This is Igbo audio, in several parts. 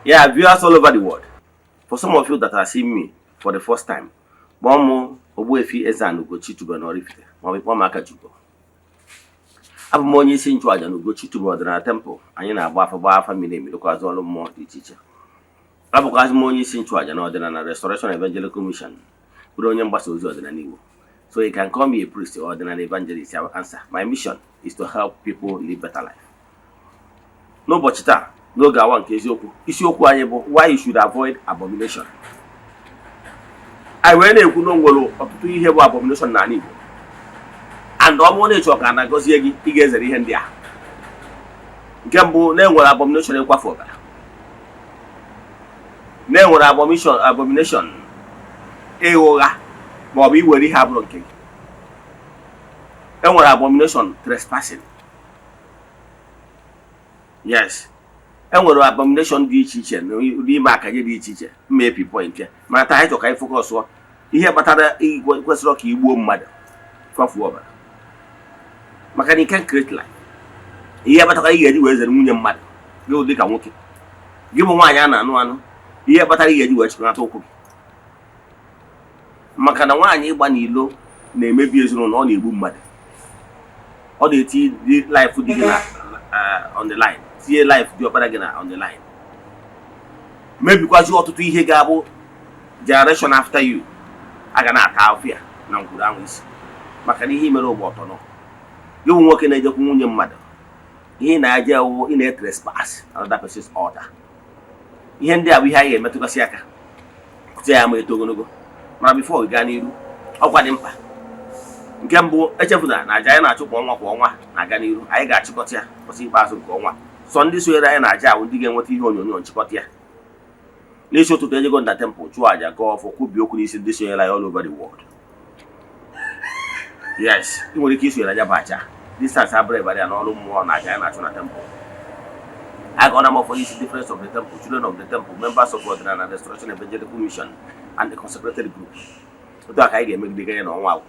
Yeah, viewers all over the world. For some of you that are seeing me for the first time, kpọọ m Ogbuefi Eze-Ana Ugochi tubelu n'Oraifite maọbụ kpọọ m Akachukwu. Abụ m onye isi nchụaja na Ugochi tubelu ọdịnala temple. Anyị na-agba afa, gbaa afa miri emi, rụkwazị ọrụ mmụọ dị iche iche. Abụkwazị m onye isi nchụaja na Ọdịnala Restoration Evangelical Mission, bụrụ onye mgbasa ozi ọdịnala Igbo. So you can call me a priest or ọdịnala evangelist, I will answer. My mission is to help people live better life. N'ụbọchị taa, n'oge awa nke eziokwu, isiokwu anyị bụ "Why you should avoid abomination." Anyị wee na-ekwu na o nwere ọtụtụ ihe bụ abomination n'ala Igbo, and ọ bụrụ na ịchọ ka a na-agọzie gị, ị ga-ezere ihe ndị a. Nke mbụ, na-enwere abomination ịkwafu ọbara, na-enwere abomination ịgha ụgha maọbụ iwere ihe abụrụ nke gị, enwere abomination trespassing. Yes, enwere abomination dị iche iche n'ime akaje dị iche iche mma epi point ya, mana taa anyị chọrọ ka anyị focus ihe kpatara kwesịrị ka igbuo mmadụ, kwafuo ọbara, maka na you can create life. Ihe kpatara ị ga-eji wee zere nwunye mmadụ gị dị ka nwoke, gị bụ nwaanyị a na-anụ anụ, ihe kpatara ị ga-eji wee chịkọnata ụkwụ gị, maka na nwaanyị ịgba n'ilo na-emebi ezinụlọ, ọ na-egbu mmadụ, ọ na-eti life dị gị na on the line, tinye life dị ọkpara gị na on the line, mebikwazi ọtụtụ ihe ga-abụ generation after you a ga na-ata afụ ya na ngwuru anwụ isi, maka na ihe mere ụgbọ ọtọ nọ. Gị bụ nwoke na-ejekwu nwunye mmadụ, ihe ị na-eje wụ ị na-etrespass another person's altar. Ihe ndị a bụ ihe anyị ga-emetụgasị aka kụta ya ma eto ogologo. Mana before gị gaa n'iru, ọkwa dị mkpa. Nke mbụ, echefuna na aja anyị na-achụ kwa ọnwa kwa ọnwa na-aga n'iru. Anyị ga-achịkọta ya ụbọchị ikpeazụ nke ọnwa. Sọ ndị sonyere anyị na aja ahụ ndị ga-enweta ihe onyonyo nchịkọta ya. N'isi ụtụtụ, ejego na temple chụọ aja, gọọ ọfọ, kwubie okwu n'isi ndị sonyere anyị all over the world. Yes, ị nwere ike isonyere anya bụ aja. Distance abụrụ ịbara ya n'ọrụ mmụọ na aja anyị na-achụ na temple. Agọna m ụfọdụ isi difference of the temple, children of the temple, members of Ọdịnala Restoration Evangelical Mission and the consecrated group. Otu a ka anyị ga-emegide ya n'ọnwa agwụ.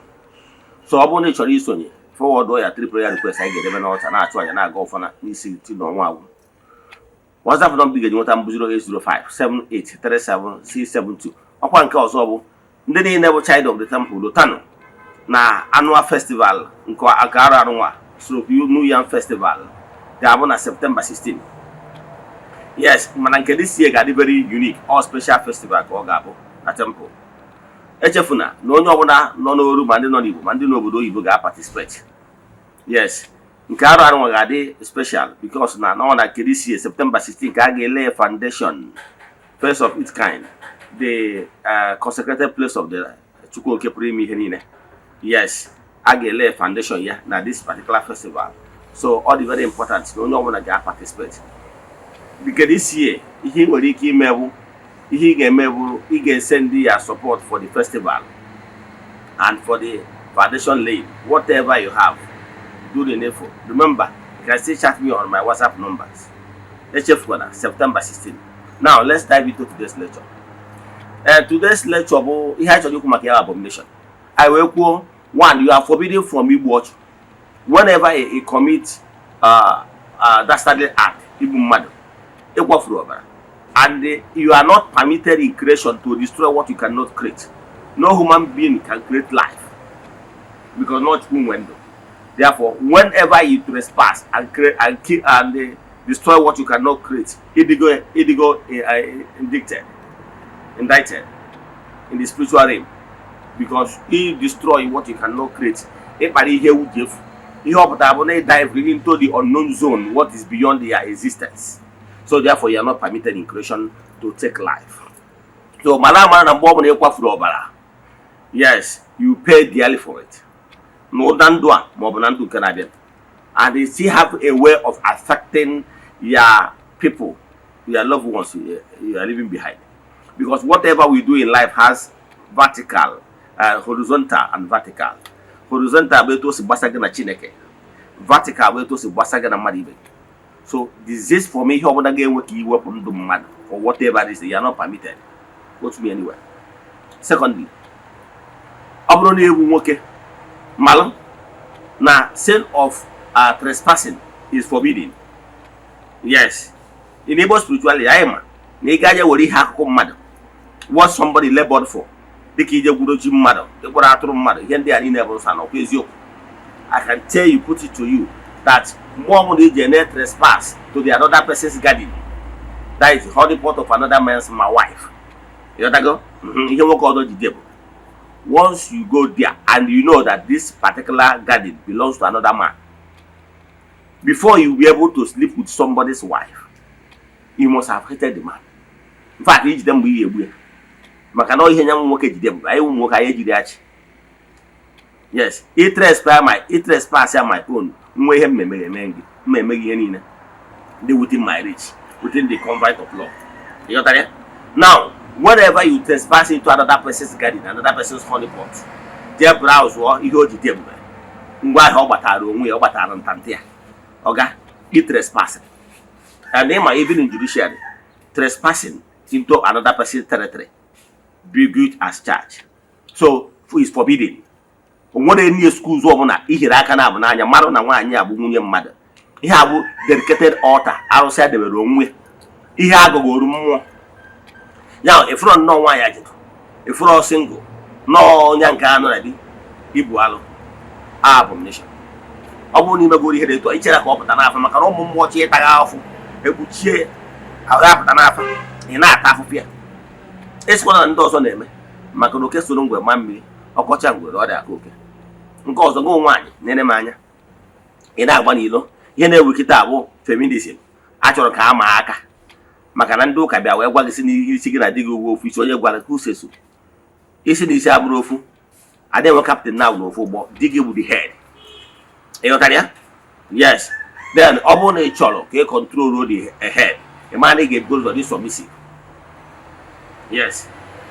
So ọ bụrụ na ị chọrọ isonye, forward ya three prayer request anyị ga-edebe n'ọta, na-achụ aja, na-aga ọfọ na n'isi ti n'ọnwa agwụ. WhatsApp nọmba ị ga-eji nweta mbụ 08057837672. Ọkwa nke ọzọ bụ ndị niile bụ child of the temple, lotanụ na annual festival nke aka arụ arụ nwa stroke New Yam Festival ga-abụ na September 16. Yes, mana nke this year ga-adị very unique, all special festival ka ọ ga-abụ na temple. Echefuna na onye ọbụla nọ n'oru, ma ndị nọ n'Igbo ma ndị n'obodo oyibo, ga-participate. Yes, nke arụ arụ nwa ga-adị special because na nọ na nke this year, September 16, ka a ga-ele foundation, first of its kind, the consecrated place of the Chukwu Oke pụrụ ime ihe niile. Yes, a ga-ele foundation ya na this particular festival, so ọ dị very important na onye ọbụla ga-participate. Nke this year, ihe ị nwere ike ime bụ, ihe ị ga-eme bụ ị ga-esend ndị ya support for the festival and for the foundation laying. Whatever you have, do the needful. Remember, you can still chat me on my WhatsApp numbers. Echefukwana September 16. Now let's dive into today's lecture. Today's lecture bụ ihe anyị chọrọ ikwu maka ya, abomination. Anyị wee kwuo, one, you are forbidden from igbu ọchụ. Whenever you commit dastardly act, igbu mmadụ, ịkwafuru ọbara, and you are not permitted in creation to destroy what you cannot create. No human being can create life because not Chukwu nwe ndụ. Therefore, whenever you trespass and create and kill and destroy what you cannot create, idigo indicted in the spiritual realm, because you destroy what you cannot create. Ịkpara ihe ewu ji efu, ihe ọ pụtara bụ na ị dive into the unknown zone, what is beyond their existence. So therefore, you are not permitted in creation to take life. So mara amara na mgbe ọ bụla ị kwafuru ọbara, yes, you pay dearly for it n'ụda ndụ a maọbụ na ndụ nke na-abịa, and they still have a way of affecting your people, your loved ones you are leaving behind, because whatever we do in life has vertical, horizontal and vertical. Horizontal bụ etu o si gbasa gị na Chineke, vertical bụ etu o si gbasa gị na mmadụ ibe gị. So desist from ihe ọbụla ga-enwe ka iwepụ ndụ mmadụ for whatever reason. You are not permitted. Go to me anywhere. Secondly, ọ bụrụ na egwu nwoke, malụ na sin of trespassing is forbidden. Yes, in Igbo spirituality, anyị ma Na ị gaje were ihe akụkụ mmadụ, what somebody labored for, dịka ije gwuro ji mmadụ, ịkpọrọ atụrụ mmadụ, ihe ndị a niile bụ nsọ. Ọkwa eziokwu? I can tell you, put it to you, that mgbe ọbụla ije na trespass to the another person's garden, that is honey pot of another man's my wife, ịghọtago? Ihe nwoke ọzọ jide bụ, once you go there and you know that this particular garden belongs to another man, before you be able to sleep with somebody's wife, you must have hated the man. In fact, ijide mgbe ihe egbu ya, maka na ọ ihe nya nwoke jide bụ anyị ụmụ nwoke anyị ejiri achị. Yes, i trespass my, i trespass ya my own nwa, ihe mmemme eme gị, mmemme gị, ihe niile dị within my reach, within the confine of law. Ịghọtara ya? Now, whenever you trespass into another person's garden, another person's honey pot, jee browse ihe o ji dị ebube, ngwa ahịa ọ gbatara onwe ya, ọ gbatara ntantị ya, ọga, i trespass. And ịma, even in judiciary, trespassing into another person's territory be guilty as charged, so is forbidden. O nwere any excuse ọbụla ihere aka na abụ n'anya marụ na nwaanyị a bụ nwunye mmadụ. Ihe a bụ dedicated altar, arụsị a debere onwe, ihe agụgoro mmụọ ya. Ịfụrọ nnọọ nwaanyị ajụjụ, ịfụrọ single nọọ onye nke anọ na di ibu alụ abomination. Ọ bụrụ na imegoro ihe dị etu a, ichere ka ọ pụta n'afọ, maka na ụmụ mmụọ chi ịtaghị afụ ekpuchie ahụ ya pụta n'afọ, ị na-ata afụfụ ya. Esikwana na ndị ọzọ na-eme, maka na oke soro ngwere ma mmiri ọkọcha ngwere, ọ dị aka oke. Nke ọzọ, gị nwaanyị na-ene m anya, ị na-agba n'ilo, ihe na-ewu kịta bụ feminism. A chọrọ ka a maa aka, maka na ndị ụka bịa wee gwa gị si n'isi gị na di gị ugwu ofu isi. Onye gwara ka useso isi na isi abụrụ ofu? Adị enwe captain na n'ofu ụgbọ. Di gị bụ the head. Ị ghọtara ya? Yes. Then ọ bụrụ na ị chọrọ ka ị control the head, ị mara na ị ga-ebugo ụzọ dị submissive. Yes.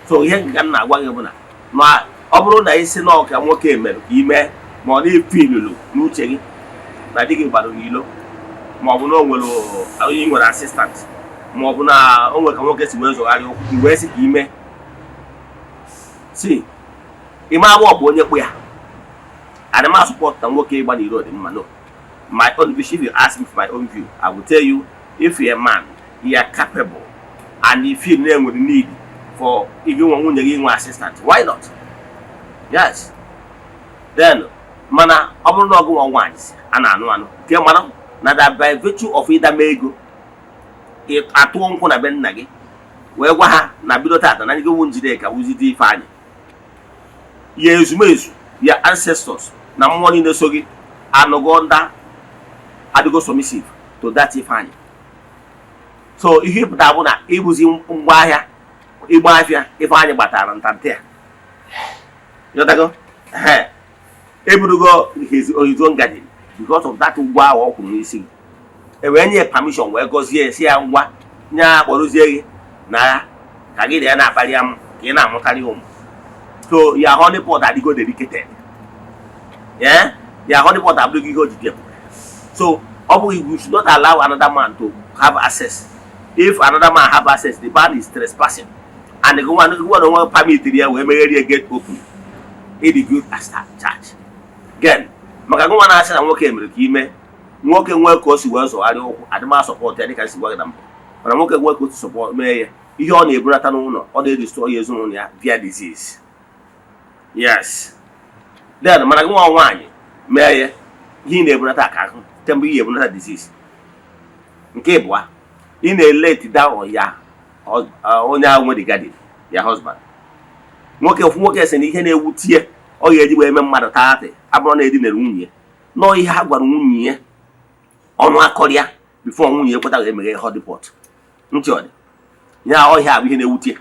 So ihe nke m na-agwa gị bụ na ma ọ bụrụ na isi na ọka nwoke mere ka ime, ma ọ na-efe ilulu n'uche gị na di gị gbara n'ilo, ma ọ bụ na o nwere onye nwere assistant, ma ọ bụ na o nwere ka nwoke si wee zọgharị ụkwụ, i wee sị ka ime si ime agba, ọ bụ onye kpụ ya. Adị m support na nwoke ịgba n'iro dị mma, no. My own view, if you ask me for my own view, I will tell you, if you're a man, you are capable and you feel na enwere need for gị nwa nwunye gị nwe assistant, why not? Yes. Then mana ọ bụrụ na ọgụ nwa nwaanyị a na-anụ anụ nke mara na that by virtue of ịdama ego, atụọ nkwụ na be nna gị wee gwa ha na bido tata na ndị wu Njideka wuzidi Ifeanyị ya, ezumezu ya, ancestors na mmụọ niile so gị anụgo nda adịgo submissive to that Ifeanyị. So ihe ịpụta bụ na ịbụzi ngwaahịa ịgba afịa Ifeanyị gbatara ntantị ya. Ịghọtago? Ehe. Eburugo his own garden because of that ụgwọ ahụ ọ kwụrụ n'isi gị. E wee nye permission, wee gọzie, si ya ngwa, nye akpọrọzie gị na ka gị na ya na-akparị amụ, ka ị na-amụkarị ụmụ. So ya honey pot adịgo dedicated. Yeah, ya honey pot abụghị ihe o ji dị. So ọ bụghị, we should not allow another man to have access. If another man have access, the man is trespassing, and the one onwe permit ya wee megherie gate open, ịdị guilty as charged. Again, maka gị nwa na-asị na nwoke mere ka ime, nwoke nwee ka o si wee zọgharị ụkwụ, adịma support ya dịka si gwa gị na mbụ. Mana nwoke nwee ka o si support mee ya, ihe ọ na-ebulata n'ụlọ, ọ na-edestroy ya ezinụlọ ya via disease. Yes. Then mana gị nwa nwaanyị mee ya, ihe ị na-ebunata aka ahụ kemgbe ihe ebunata disease. Nke ịbụa, ị na-elet down ya onye ahụ nwe the garden, ya husband. Nwoke ofu nwoke sị na ihe na-ewutie ọ ga-eji wee mee mmadụ taatị abụrụ na edinere nwunye ya nọọ, ihe a gwara nwunye ya ọnụ akọrịa before nwunye ya ekweta ga-emeghe honey pot. Ntị ọ dị ya, ọhịa abụ ihe na-ewute.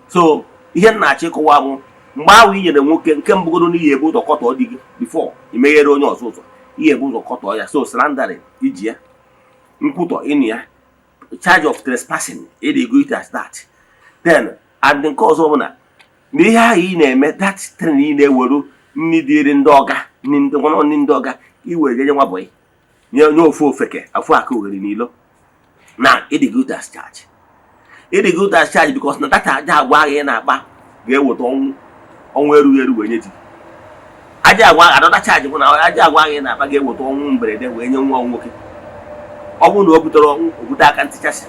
So ihe m na-achọ ịkọwa bụ, mgbe ahụ i nyere nwoke nke mbụgodo n'ihi ebu ụzọ kọtọọ di gị before imeghere onye ọzọ ụzọ, ihe ebu ụzọ kọtọọ ya. So slandering iji ya, nkwutọ ịnụ ya, charge of trespassing, ịdị guilty as that. Then and nke ọzọ bụ na na ihe ahụ ị na-eme, that thing ị na-eweru nri dịrị ndị ọga, nri ndị nri ndị ọga, iwere jenye nwa boy, nye nye ofu ofeke afụ aka oghere n'ilo, na ịdị guilty as charged. Ịdị guilty as charged because na data aja agwa ahụ ị na-akpa ga-eweta ọnwụ, ọnwụ erughị eru wee nye di. Aja agwa, another charge bụ na aja agwa ahụ ị na-akpa ga-eweta ọnwụ mberede wee nye nwa nwoke. Ọ bụrụ na o butere ọnwụ, o bute aka ntichasị.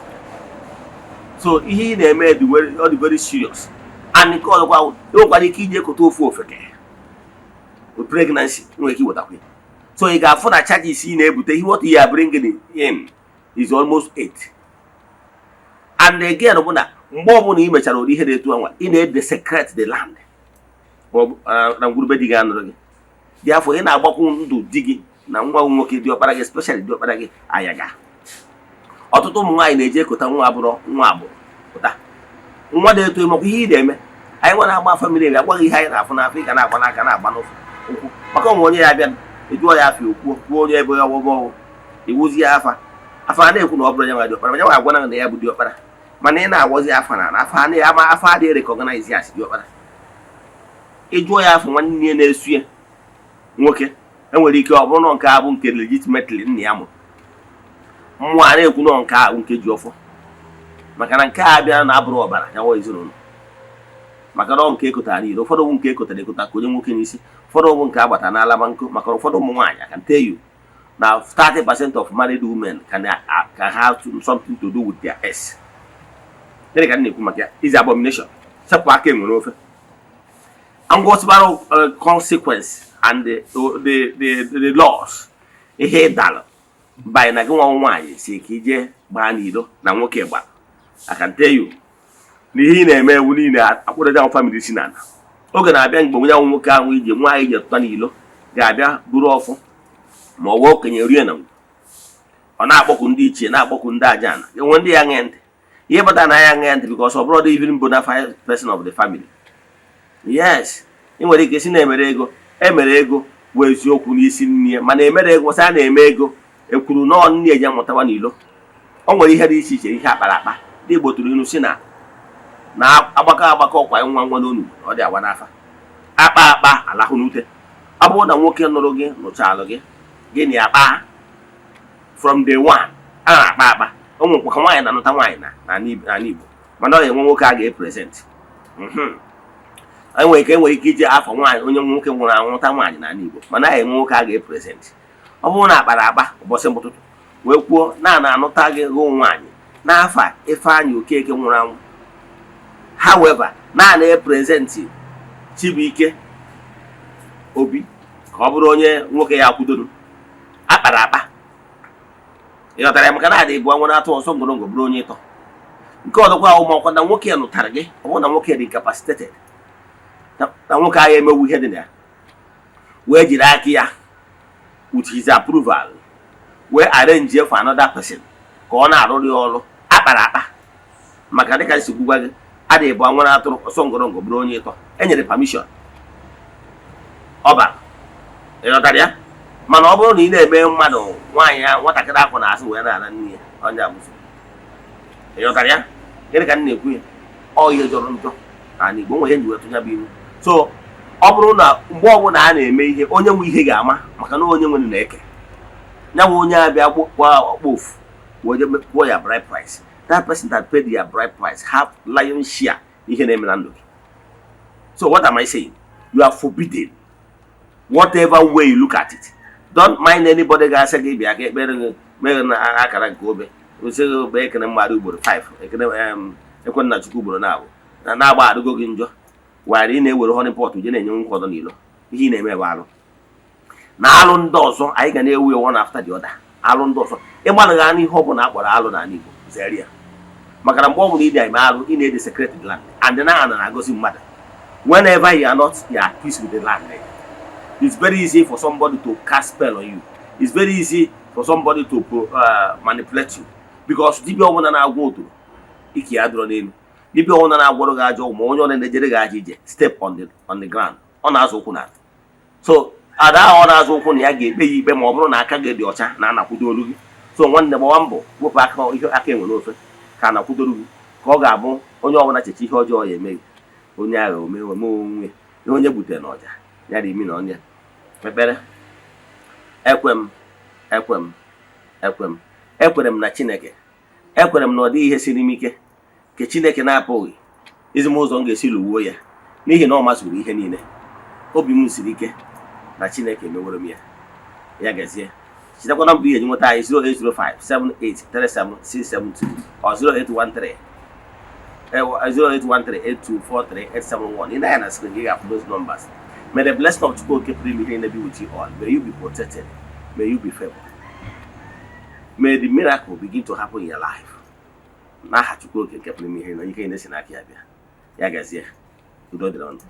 So ihe ị na-eme dị very, ọ dị very serious. And nke ọzọkwa, ị nwekwara ike iji ekote ofu ofeke with pregnancy, nwere ike iwetakwa ya. So ị ga-afụ na charges ị na-ebute, ihe what you are bringing in is almost eight. And again bụ na mgbe ọbụla ị mechara ụdị ihe dị etu anwa, ị na-edesecrate the land, maọbụ na ngwurube di gị anụrụ gị dị afọ, ị na-agbakwu ndụ di gị na nwa nwoke, diọkpara gị, especially diọkpara gị ayaga. Ọtụtụ ụmụ nwaanyị na-eji ekota nwa abụrọ nwa agbụrụ pụta, nwa dị eto. Makwa ihe ị na-eme, anyị nwere agba family agwaghị ihe anyị na-afụ n'afọ. Ị ga na-agba n'aka, na-agba n'ụkwụ, maka onwe onye ya bịa ejụọ ya afọ, okwuo kwuo onye ebe ya ọgbọgbọ ọwụ iwuzi ya afa afa a na-ekwu na ọ bụrụ onye nwa diọkpara, ma ya nwa agwana na ya bụ diọkpara. Mana ị na-agwọzi afa na afa a na afa adịghị recognize ya as diọkpara. Ịjụọ ya afọ nwanne ya na-esu ya nwoke, enwere ike ọ bụrụ na nke a bụ nke legitimately nna ya mụrụ. Mmụọ a na-ekwu nọ nke a bụ nke ji ọfọ, maka na nke a bịara na abụrụ ọbara ya nwa ezinụlọ, maka na ọ nke ekotara niile. Ụfọdụ bụ nke ekotara ekota ka onye nwoke n'isi, ụfọdụ bụ nke agbata n'alaba nkụ, maka na ụfọdụ ụmụ nwaanyị, I can tell you na 30% of married women can have something to do with their ex. Gịnị ka m na-ekwu maka ya? Is abomination. Sepụ aka enwere ofe ngwọsịbara consequence and the laws. Ihe ịdalụ by na gị nwa nwaanyị si ka ije gbaa n'ilo na nwoke gbara, I can tell you na ihe ị na-eme ewu niile akpụrụja family si n'ala. Oge na-abịa mgbe onye ahụ nwoke ahụ ije nwaanyị ije tụta n'ilo ga-abịa buru ọfụ, ma ọ bụ okenye rie na ọ na-akpọku ndị ichie, na-akpọku ndị aja ana enwe ndị ya ṅee ntị. Ihe kpatara na ya ṅee ntị, because ọ bụrụ even bona fide person of the family. Yes, ị nwere ike si na emere ego, emere ego bụ eziokwu n'isi nne ya, mana emere ego sị a na-eme ego ekwuru nọọ nne eje mụtawa n'ilo. O nwere ihe dị iche iche, ihe akpara akpa. Ndị Igbo tụrụ ilu si na na agbakọ agbakọ ọkwa nwa nwa n'onu ọ dị agba n'afa, akpa akpa alahụ n'ute. Ọ bụrụ na nwoke nụrụ gị, nụchalụ gị, gị na ya kpaa from day one, a na-akpa akpa. O nwekwa ka nwaanyị na-anụta nwaanyị na n'ala Igbo, mana ọ ga-enwe nwoke a ga-epresent. Enwere ike iji afọ nwaanyị onye nwoke nwụrụ anwụ nụta nwaanyị n'ala Igbo, mana a ga-enwe nwoke a ga-epresent. Ọ bụrụ na akpara akpa ụbọchị mbụ ụtụtụ wee kwuo na na-anụta gị gụ nwaanyị n'afa Ifeanyị Okeke nwụrụ anwụ, however na na-epresent Chibuike Obi ka ọ bụrụ onye nwoke ya kwudoro, akpara akpa, ịghọtara ya? Maka na adị bụ nwere atụ ọsọ ngorongoro bụrụ onye ịtọ. Nke ọzọkwa ahụ, ma ọkwa na nwoke nụtara gị, ọ bụrụ na nwoke dị incapacitated, na nwoke ahụ emewu ihe dị na ya, wee jiri aka ya with his approval wee arrange for another person ka ọ na-arụrụ ya ọrụ, akpara akpa. Maka dịka nsi gwugwa gị, adị bụ nwere atụrụ ọsọ ngorongoro bụrụ onye ịtọ, enyere permission ọ bara, ịghọtara ya? Mana ọ bụrụ na ị na-eme mmadụ nwaanyị ya nwatakịrị akwụ na-asị wee na-ana nne ya onye abụzụ, ịghọtara ya? Gịnị ka m na-ekwu ya? Ọ ihe jọrọ njọ n'ala Igbo nwe ihe nji wee tụnya bụ ilu. So ọ bụrụ na mgbe ọbụla a na-eme ihe, onye nwe ihe ga-ama, maka na onye nwere na-eke ya nwe onye abịa ọkpofu wee je kwụọ ya bride price. That person that paid their bride price have lion share ihe na-eme na ndụ gị. So what am I saying? You are forbidden, whatever way you look at it. Don't mind anybody ga-asị gị bịa ka ekpere gị mere na akara nke obe osi gị bụ ekene mmadụ ugboro 5, ekene ekwe nna Chukwu ugboro na-abụ na na-agba adịgo gị njọ were ị na-ewere honey pot je na-enye nwoke ọzọ n'ilo. Ihe ị na-eme bụ alụ na alụ ndị ọzọ. Anyị ga na-ewu ya one after the other. Alụ ndị ọzọ, ịgbalịghị anya, ihe ọbụla akpọrọ alụ n'ala Igbo, zere ya, maka na mgbe ọbụla ị na-eme alụ, ị na-edesecrate the land, and na ana na-agọzi mmadụ. Whenever you are not at peace with the land, it's very easy for somebody to cast spell on you. It's very easy for somebody to manipulate you, because dibịa ọbụla na-agwọ otoro ike ya dụrọ n'elu, dibịa ọbụla na-agwọrọ gị ajọ, ma onye ọbụla na-ejere gị ajọ ije, step on the ground, ọ na-azụ ụkwụ na so ada ahụ ọ na-azụ ụkwụ na ya ga-ekpe ya ikpe, ma ọ bụrụ na aka gị dị ọcha na anakwudo olu gị. So nwanne, gbawa mbọ wepụ aka ihe aka enwe n'ofe ka anakwudoro gị, ka ọ ga-abụ onye ọbụla cheche ihe ọjọọ ya eme gị, onye agha ome ome onwe ihe onye butere n'ọja ya dị imi na ọnya. Ekpere: ekwe m, ekwe m, ekwe m, ekwere m na Chineke. Ekwere m na ọ dịghị ihe siri m ike nke Chineke na-apụghị izi m ụzọ m ga-esi lụwuo ya, n'ihi na ọ mazuru ihe niile. Obi m siri ike na Chineke emeworo m ya. Ya gazie. Chetakwa nọmba ihe eji nweta anyị: 08057837672 or 0813. 08138243871. Ị na-anya na screen, gị ga-afụ those numbers. May the blessing of Chukwu Oke pụrụ ime ihe be with you all. May you be protected. May you be favored. May the miracle begin to happen in your life. N'aha Chukwu Oke nke pụrụ ime ihe na ike na-esi n'aka ya bịa. Ya gazie. Udo dịrị ọnụ.